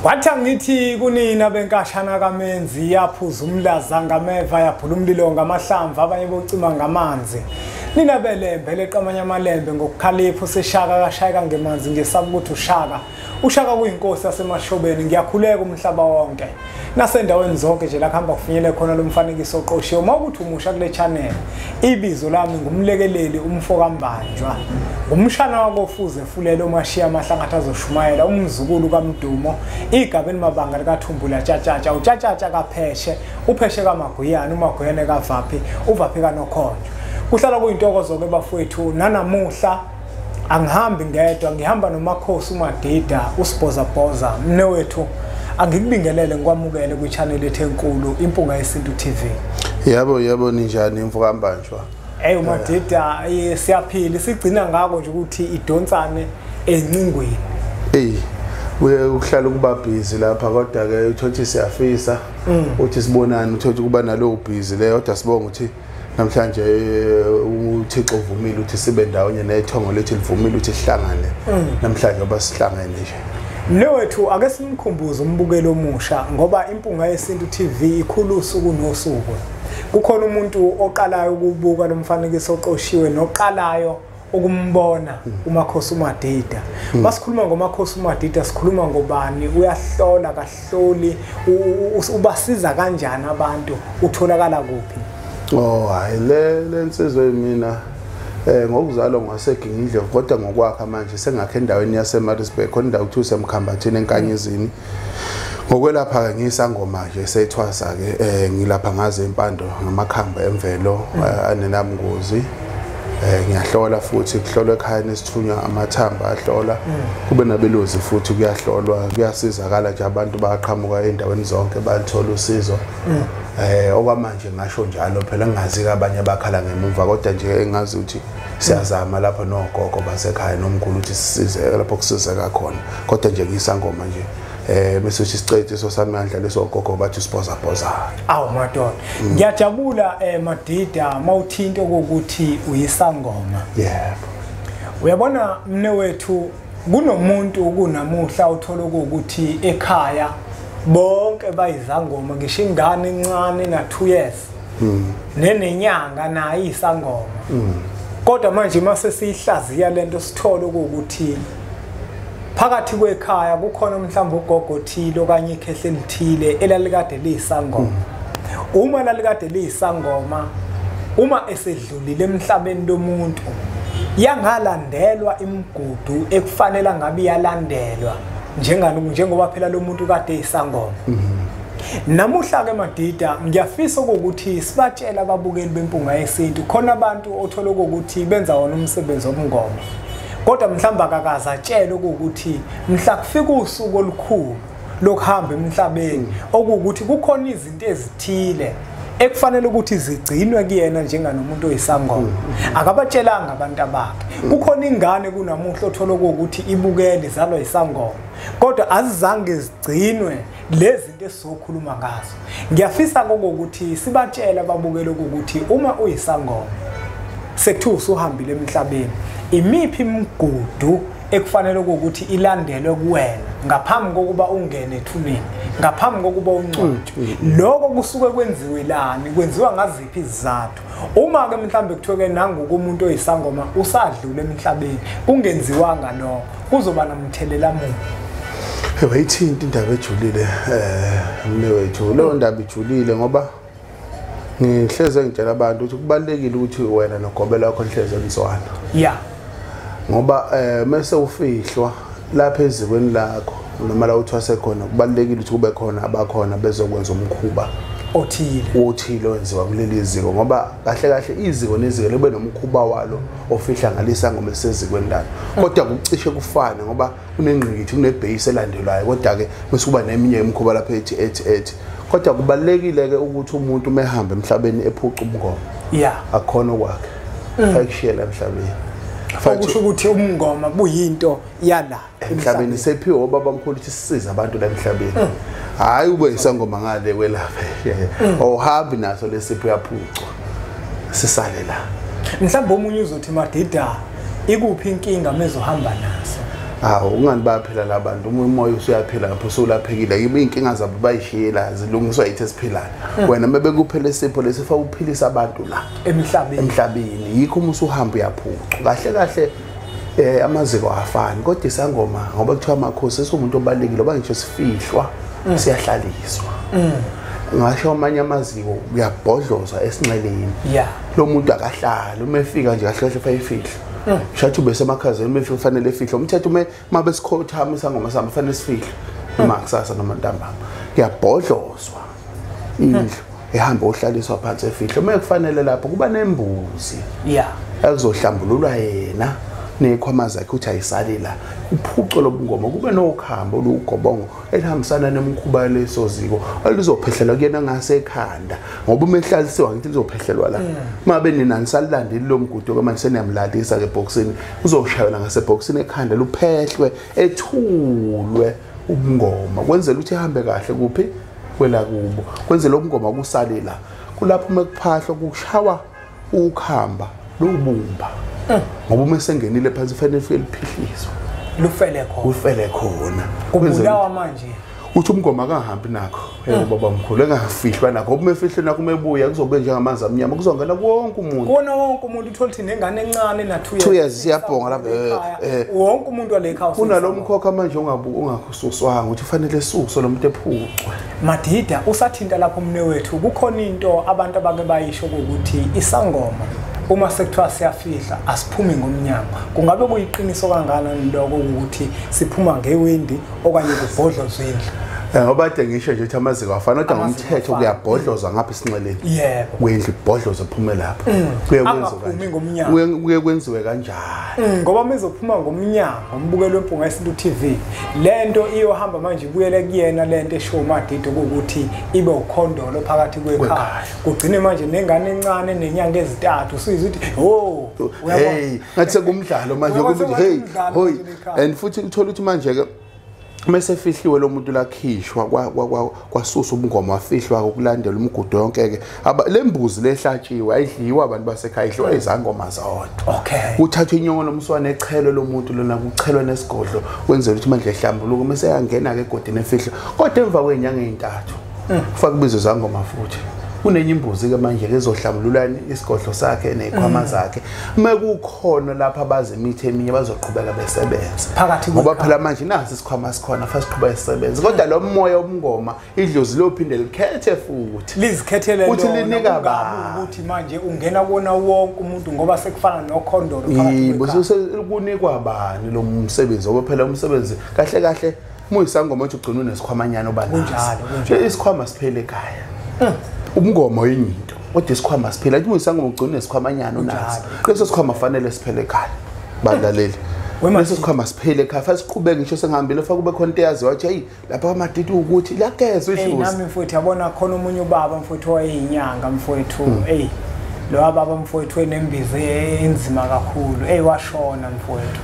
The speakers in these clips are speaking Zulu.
Wathi angithi kunina benkashana kaMenzi yaphuza umlaza ngameva yaphula umlilo ngamahlamvu abanye bocima ngamanzi. Nina belembe leqamanye amalembe ngokukhalipha useshaka kashayeka ngemanzi ngesaba ukuthi ushaka. Ushaka kuyinkosi yasemashobeni ngiyakhuleka umhlaba wonke. Nasendaweni zonke nje la kuhamba kufinyele khona lo mfanekiso oqoshiwe. Uma ukuthi umusha kule channel, ibizo lami ngumlekeleli umfokambanjwa. Ngumshana wakofuze fulele umashiya amahlangathi azoshumayela umzukulu kaMdumo igabeni mabanga likaThumbula Tshatshatsha uTshatshatsha kaPheshe uPheshe kaMaguyane uMaguyane kaVaphi uVaphi kaNokhonjo. Kuhlala kuyintokozo ke bafowethu nanamuhla angihambi ngedwa ngihamba noMakhosi uMadida uSibhozabhoza mne wethu. Angikubingelele ngikwamukele kwi-channel ethu enkulu Impunga Yesintu TV. Yebo yebo, ninjani mfokambanjwa? Hey uMadida, siyaphila sigcina ngako nje ukuthi idonsane encingweni. Hey, uhlala ukuba busy lapha kodwa ke uthothi siyafisa uthi sibonane uthothi kuba nalowo busy leyo kodwa sibonga ukuthi namhlanje uThixo uvumile ukuthi sibe ndawonye nethongo lethu livumile ukuthi sihlangane namhlanje ngoba sihlangene nje. Mnewethu ake simkhumbuze umbukelo omusha ngoba Impunga Yesintu TV ikhulu usuku nosuku. Kukhona umuntu oqalayo ukubuka lo mfanekiso oqoshiwe noqalayo ukumbona uMakhosi uMadida. Masikhuluma ngoMakhosi uMadida sikhuluma ngobani? Uyahlola kahloli, ubasiza kanjani abantu, utholakala kuphi? Oh hayi le nsizwe mina ngokuzalwa ngaseGingindlovu kodwa ngokwakha manje sengakhe endaweni yaseMaritzburg khona indawo kuthiwa semkhambathini enkanyezini. Ngokwelapha ke ngisangoma nje sethwasa ke ngilapha ngaze impando ngamakhamba emvelo anenamngozi. Ngiyahlola futhi kuhlolwa ekhaya nesithunywa amathamba ahlola kube nabelozi futhi kuyahlolwa kuyasizakala nje abantu bayaqhamuka endaweni zonke balithola usizo. Okwamanje ngasho njalo phela ngingazi abanye abakhala ngemuva kodwa nje engazi ukuthi siyazama lapho nogogo basekhaya nomkhulu ukuthi sisize lapho kusizeka khona kodwa nje ngisangoma nje bese uthi isicethiso sami ngandla leso gogo bathi sibhozabhoza. Awu madoda, ngiyajabula Madida mawuthinto ukuthi uyisangoma. Yebo. Uyabona mne wethu kunomuntu kunamuhla uthola ukuthi ekhaya bonke bayizangoma ngisho ingane encane na 2 years. Nenenyanga nayo isangoma. Kodwa manje mase siyihlaziya lento sithola ukuthi phakathi kwekhaya kukhona mhlawumbe ugogo othile okanye ikhehle elithile elalikade liyisangoma. Uma lalikade liyisangoma uma esedlulile emhlabeni lomuntu yangalandelwa imigudu ekufanele ngabe iyalandelwa njengoba phela lo muntu kade isangoma. Namuhla ke Madida ngiyafisa ukuthi sibatshele ababukeli beMpunga Yesintu khona abantu othola ukuthi benza wona umsebenzi wobungoma kodwa mhlawumbe akakaze atshele ukuthi mhla kufika usuku olukhulu lokuhamba emhlabeni okuwukuthi kukhona izinto ezithile ekufanele ukuthi zigcinwe kuyena njenganomuntu oyisangoma. Akabatshelanga abantu abakhe. Kukhona ingane kunamuhla othola ukuthi ibukele izalwa isangoma kodwa azizange zigcinwe lezi zinto esizokhuluma ngazo. Ngiyafisa ukuthi sibatshele ababukele ukuthi uma uyisangoma sekuthiwa usuhambile emhlabeni imiphi imigudu ekufanele ukuthi ilandelwe kuwena ngaphambi kokuba ungene ethuneni, ngaphambi kokuba ungcwatshwe. Lokho kusuke kwenziwe lani, kwenziwa ngaziphi izizathu? Uma ke mhlambe kuthiwe ke nangu umuntu oyisangoma usadlule emhlabeni kungenziwanga lokho kuzoba namthelela muni? Wayithinta indaba ejulile mne wethu. Leyo ndaba ijulile ngoba ngihleze ngitshela abantu ukuthi kubalekile ukuthi wena nogobela wakho nihleze nizwana. Yeah. Ngoba mase ufihlwa lapha ezikweni lakho noma la uthwase khona kubalekile ukuthi kube khona abakhona bezokwenza umkhuba othile owenziwa kuleli ziko ngoba kahle kahle iziko neziko libe nomkhuba walo ofihla ngalisa ngoma esezikweni lalo kodwa kucishe kufane ngoba kunengqikithi kunebase elandelwayo kodwa ke bese kuba neminye imikhuba lapha ethi kodwa kubalekile ke ukuthi umuntu mehamba emhlabeni ephuca ubungoma. Yeah. Akukhona kwakhe ayikushiyela emhlabeni. Okusho ukuthi umngoma buyinto yala emhlabeni sephiwe obaba mkhulu ukuthi sisize abantu la emhlabeni. Hayi ube isangoma ngale kwelapha awuhambi naso lesipho uyaphucwa sisale la. Mhlawumbe omunye uzothi Madida ikuphi inkinga mezohamba naso? Hawu ungani bayaphila labantu umoya usuyaphila lapho usulaphekile inkinga zabo bayishiyela zilungiswa yithi esiphilayo. Wena mebekuphele isipho lesifa uphilisa abantu la emhlabeni yikho uma usuhamba uyaphuca kahle kahle. Amaziko afani kodwa isangoma ngoba kuthiwa amakhosi esumuntu obalekile oba ngisho sifihlwa siyahlaliswa. Ngasho amanye amaziko uyabhodlozwa esinxeleni. Lo muntu akahlali uma efika nje kahle kahle fayifihle. Shathi ube semakhazeni uma efika kufanele efihle. Umthetho uma mabe sikhothama isangoma sami kufanele sifihle noma kusasa noma ntambama. Kuyabhodlozwa indlu ehamba ohlaliswa phansi efihle. Uma kufanele lapho kuba nembuzi. Akuzohlambululwa yena nekhwama zakhe ukuthi ayisali la. Uphuco lobungoma kube nokhamba olugobongo elihambisana nemikhuba leso ziko elizophehlelwa kuyena ngasekhanda ngoba uma ehlalisiwa ngithi lizophehlelwa la. Mabe nina nisalilandeli lo mgudu ke manje seniyamlalisa ke eboxini uzoshayela ngaseboxini ekhanda luphehlwe ethulwe ubungoma kwenzela ukuthi ihambe kahle kuphi kwela kubo kwenzela ubungoma kusale la. Kulapho uma kuphahlwa kushawa ukhamba lobumba ngoba uma sengenile phansi fanele fike liphihliswe lufele khona ufele khona kubulawa manje uthi umngoma akahambi nakho baba mkhulu engafihlwa nakho uma efihlwe nakho uma ebuya kuzobe njengamanzi amnyama kuzongena wonke umuntu kona wonke umuntu uthola ukuthi nengane encane na 2 years siyabhonga lapha wonke umuntu wale ekhaya kunalo mkhokha manje ungakususwanga ukuthi fanele suso lo muntu ephucwe. Madida usathinta lapho umne wethu kukhona into abantu abake bayisho ukuthi isangoma uma sekuthiwa siyafihla asiphumi ngomnyango. Kungabe kuyiqiniso kangakanani lokho ukuthi siphuma ngewindi okanye kubhodlozwa indlu? Ngoba kade ngisho nje ukuthi amaziko afana kodwa ngomthetho kuyabhodlozwa ngapha esinxeleni. Yebo. Kwendlu ibhodlozwa iphume lapha. Kuye kwenziwe kuye kwenziwe kanjani? Ngoba mezophuma ngomnyango umbukelo weMpunga Yesintu TV lento iyohamba manje ibuyele kuyena lento esho Madida ukuthi ibe ukhondolo phakathi kwekhaya. Kugcine manje nengane encane nenyanga ezintathu usizwe ukuthi oh uyabona hey ngathi sekumdlalo manje ukuthi hey hoy and futhi uthola ukuthi manje ke mase fihliwe lo muntu lakhishwa kwasusa ubungoma wafihlwa ukulandela umgudu yonke ke lembuzi lehlatshiwe ayidliwa abantu basekhaya idliwa izangoma zodwa. Okay. Uthatha inyongo lomswane echelo lomuntu lona kuchelwa nesigodlo kwenzela ukuthi manje ehlambuluke mase yangena ke egodini efihlo kodwa emva kwenyanga ezintathu kufaka ibizo zangoma futhi kunenye imbuzi ke manje ezohlambululani isigodlo sakhe nezikhwama zakhe uma kukhona lapha abazi imithi eminye bazoqhubeka besebenza phakathi ngoba phela manje nasi isikhwama sikhona fa siqhubeka sisebenza kodwa lo moya obungoma idlozi lophinde likhethe futhi lizikhethele lona uthi linika ba ukuthi manje ungena kuona wonke umuntu ngoba sekufana nokhondolo phakathi kwekho kunikwa bani lo msebenzi ngoba phela umsebenzi kahle kahle muyisangoma uthi ugcina unesikhwamanyana obanaso isikhwama siphele ekhaya. Ubungoma yinye into kodwa isikhwama siphela athi uyisangoma ugcina nesikhwamanyana unaso leso sikhwama fanele siphele ekhaya balaleli leso sikhwama siphele ekhaya fa siqhubeke ngisho sengihambile fa kube khona into eyaziwa wathi hey lapha Madida ukuthi liyagezwa idlozi. Nami mfowethu yabona khona omunye ubaba mfowethu wayeyinyanga mfowethu hey lo baba mfowethu enembizo enzima kakhulu hey washona mfowethu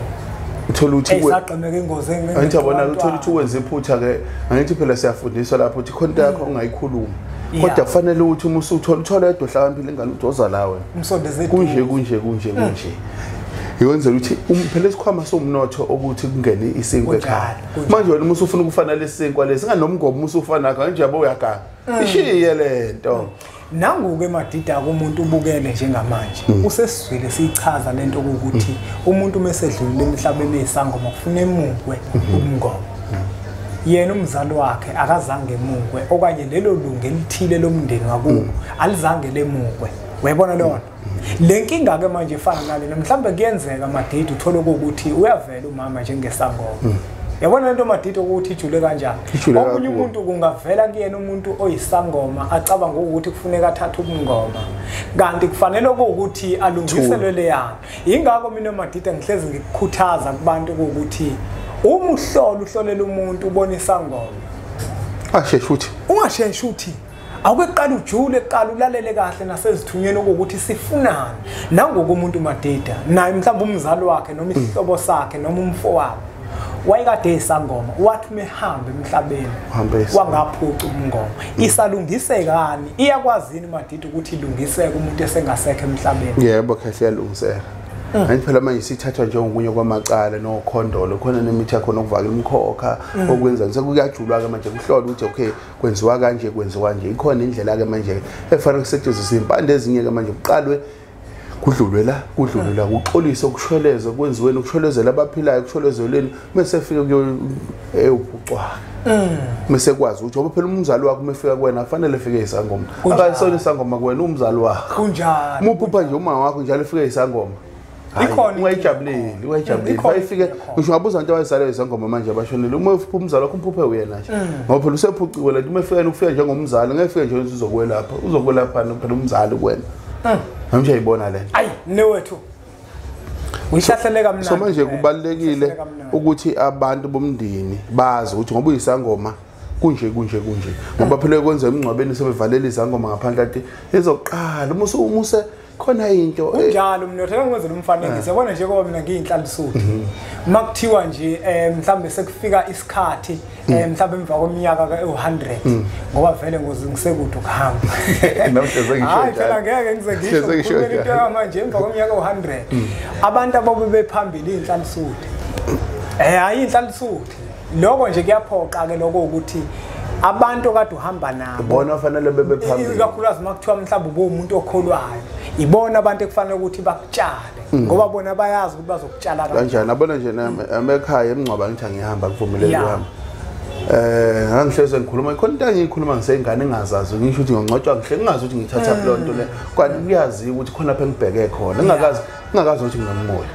uthola ukuthi esaqemeka ingozi angithi yabona uthola ukuthi wenza iphutha ke angithi phela siyafundiswa lapho ukuthi khona into yakho ongayikhuluma kodwa kufanele ukuthi uma usuthola uthola yedwa hlakaniphile ingane uthi woza la wena umsondeze kunje kunje kunje kunje ikwenzela ukuthi phela isikhwama somnotho ukuthi kungene isinkwa ekhaya manje wena uma usufuna ukufana lesinkwa lesi nganomgomo usufana kanje yabo uyaganga ishiye lento. Nangu-ke Madida kumuntu ubukele njengamanje usesizwile siyichaza lento ukuthi umuntu uma esedlulile emhlabeni eyisangoma kufuna emukwe ubungoma. Yena umzali wakhe akazange emukwe okanye lelo lungu elithile lomndeni wakubo alizange lemukwe. Uyayibona lona le nkinga ke manje efana nalena mhlawumbe kuyenzeka Madida uthole ukuthi uyavela umama njengesangoma. Yabona lento Madida ukuthi ijule kanjani. Omunye umuntu kungavela kuyena umuntu oyisangoma acabanga ukuthi kufuneka athathe ubungoma kanti kufanele ukuthi alungiselwe leyana. Ingakho mina Madida ngihlezi ngikukhuthaza kubantu ukuthi uma uhlola uhlolela umuntu ubona isangoma asheshe uthi ungasheshe uthi awukeqala ujule eqala ulalele kahle nasezithunyeni ukuthi sifunani nangoku umuntu Madida naye mhlawumbe umzali wakhe noma isihlobo sakhe noma umfowabo wayekade isangoma wathi mehambe emhlabeni wangaphuca ubungoma isalungisekani iyakwazi yini Madida ukuthi ilungiseke umuntu esengasekho emhlabeni? Yebo kahle iyalungiseka. Angithi phela manje sithathwa njengokunye kwamacala nokhondolo, khona nemithi yakhona okuvakela umkhokha okwenza sekuyajulwa ke manje, kuhlolwa ukuthi okay kwenziwa kanje, kwenziwa kanje. Ikhona indlela ke manje efanele kusetshenziswe impande ezinye ke manje, kuqalwe kudlulwe la, kudlulwe la, kuxoliswe, kushwelezwe, kwenziweni, kushwelezela abaphilayo, kushwelezelweni, mase fike kuyophucwa. Mase kwazi ukuthi ngoba phela umzali wakho uma efika kuwena afanele efike isangoma, akasona isangoma kuwena, umzali wakho. Kunjalo. Uma uphupha nje uma wakho njalo efike isangoma, ikhona ungayijabuleli, ungayijabuleli. Bayifike ngisho ngabuza abantu abazalwe izangoma manje abashonele, uma uphupha umzali wakho umphuphe uyena nje, ngoba phela usephuciwe la. Uma efika ufika njengomzali, ngeke ufike nje uzokwelapha, uzokwelapha phela umzali kuwena. Manje uyayibona le. Ayi newethu, uyihlahlele kamnandi. So manje kubalekile ukuthi abantu bomndeni bazi ukuthi ngoba uyisangoma kunje kunje kunje, ngoba phela kwenza emngcwabeni sebevalela izangoma ngaphandle athi izoqala umuse khona into kunjalo. Mina uthe ngenzela umfanekiso, yabona nje ngoba mina ngiyinhlalisuthi, makuthiwa nje mhlambe sekufika isikhathi mhlambe emva kweminyaka ka-100, ngoba vele ngoze ngisekude ukuhamba. Hayi phela ngeke ngize ngisho into manje emva kweminyaka u-100 abantu ababe bephambili inhlalisuthi, hayi inhlalisuthi lokho nje kuyaphoqa ke lokho ukuthi abantu kade uhamba nabo bona fanele bebe phambili, ikakhulukazi makuthiwa mhlawumbe ubuwumuntu okholwayo, ibona abantu ekufanele ukuthi bakutshale, ngoba bona bayazi ukuthi bazokutshala kanjani. Abona nje emekhaya emngcwaba ngithi angihamba, kuvumeleke ukuhamba. Ngangihleze ngikhuluma khona into engiyikhuluma ngiseyingane engazazi, ngisho ukuthi ngiyongcwatshwa ngihle ngingazi ukuthi ngithatha leyo nto le, kanti kuyaziwa ukuthi khona lapha engibheke khona, ngingakazi ukuthi nginomoya.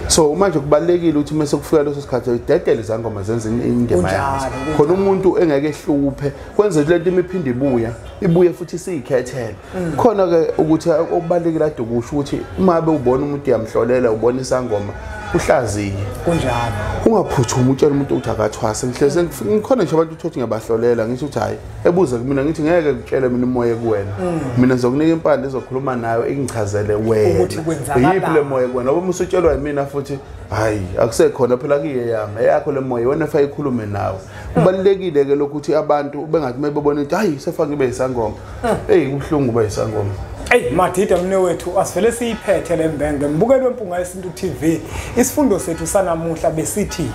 So manje kubalekile ukuthi mase kufika leso sikhathi idedele izangoma zenze indima yazo, khona umuntu engeke ehluphe kwenze lento imiphinde ibuya ibuye futhi siyikhethele. Khona ke ukuthi okubalekile ade kusho ukuthi uma be ubona umuntu uyamhlolela, ubona isangoma, uhlaziye. Kunjalo. Ungaphuthumi utshela umuntu ukuthi akathwase. Ngihleze ngikhona nje abantu uthi ngiyabahlolela, ngisho ukuthi hayi ebuze kumina, ngithi ngeke ngitshele mina umoya kuwena, mina ngizokunika impande ezokhuluma nayo ingichazele wena ukuthi kwenzakalani, yiphi le moya kuwena. Ngoba usutshelwa yimina futhi hayi akusekhona phela kuye yami eyakho le moya wena fa ikhulume nawe. Kubalekile ke lokhu ukuthi abantu bengathi mebebona ukuthi hayi sefake ibe isangoma, hey kubuhlungu ba isangoma. Ey Madida mne wethu, asivele siyiphethe le mbenge. Mbukelo weMpunga Yesintu TV, isifundo sethu sanamuhla besithi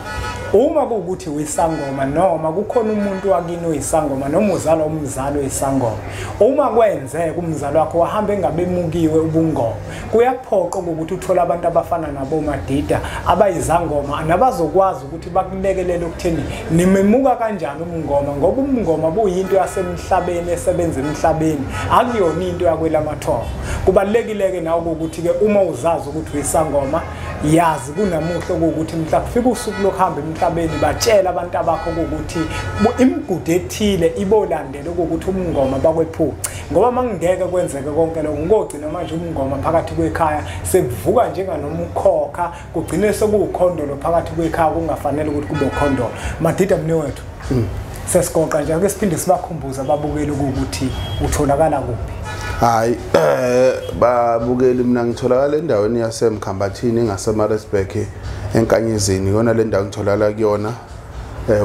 uma kuwukuthi uyisangoma noma kukhona umuntu wakini oyisangoma noma uzalwa umzali oyisangoma, uma kwenzeka umzali wakho wahamba engabemukiwe ubungoma, kuyaphoqa ukuthi uthole abantu abafana nabo Madida abayizangoma nabazokwazi ukuthi bakulekelele ukutheni nimemuka kanjani ubungoma, ngoba ubungoma buyinto yasemhlabeni esebenza emhlabeni, akuyona into yakwelamathongo. Kubalekile ke nawe ukuthi ke uma uzazi ukuthi uyisangoma, yazi kunamuhla ukuthi mhla kufika usuku lokuhamba emhlabeni, batshela abantu abakho ukuthi imigudu ethile ibolandela ukuthi umngoma bakwephuce, ngoba mangeke kwenzeke konke lokho ngogcina manje umngoma phakathi kwekhaya sekuvuka njenganomkhokha, kugcine sekuwukhondolo phakathi kwekhaya kungafanele ukuthi kube ukhondolo. Madida mne wethu, sesigoqa nje ake siphinde sibakhumbuze ababukeli ukuthi utholakala kuphi. Hayi babukeli, mina ngitholakala endaweni yaseMkhambathini ngaseMaritzburg eNkanyezini, iyona le ndawo ngitholakala kuyona.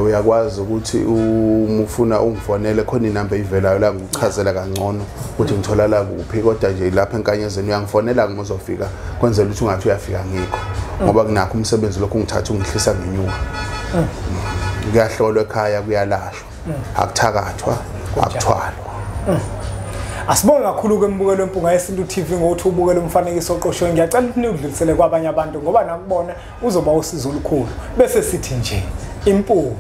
Uyakwazi ukuthi uma ufuna ungifonele khona inamba ivelayo la ngikuchazela kangcono ukuthi ngitholakala kuphi, kodwa nje lapha eNkanyezini uyangifonela uma uzofika, kwenzela ukuthi ungathi uyafika ngikho, ngoba kunakho umsebenzi lokhu ngithatha ungihlisa ngenyuka. Kuyahlolwa ekhaya, kuyalashwa, akuthakathwa, akuthwalwa. Asibonge kakhulu ke mbukelo weMpunga Yesintu TV ngokuthi ubukele umfanekiso oqoshiwe. Ngiyacela ukuthi niwudlulisele kwabanye abantu ngoba nakubona uzoba usizo olukhulu. Bese sithi nje impunga.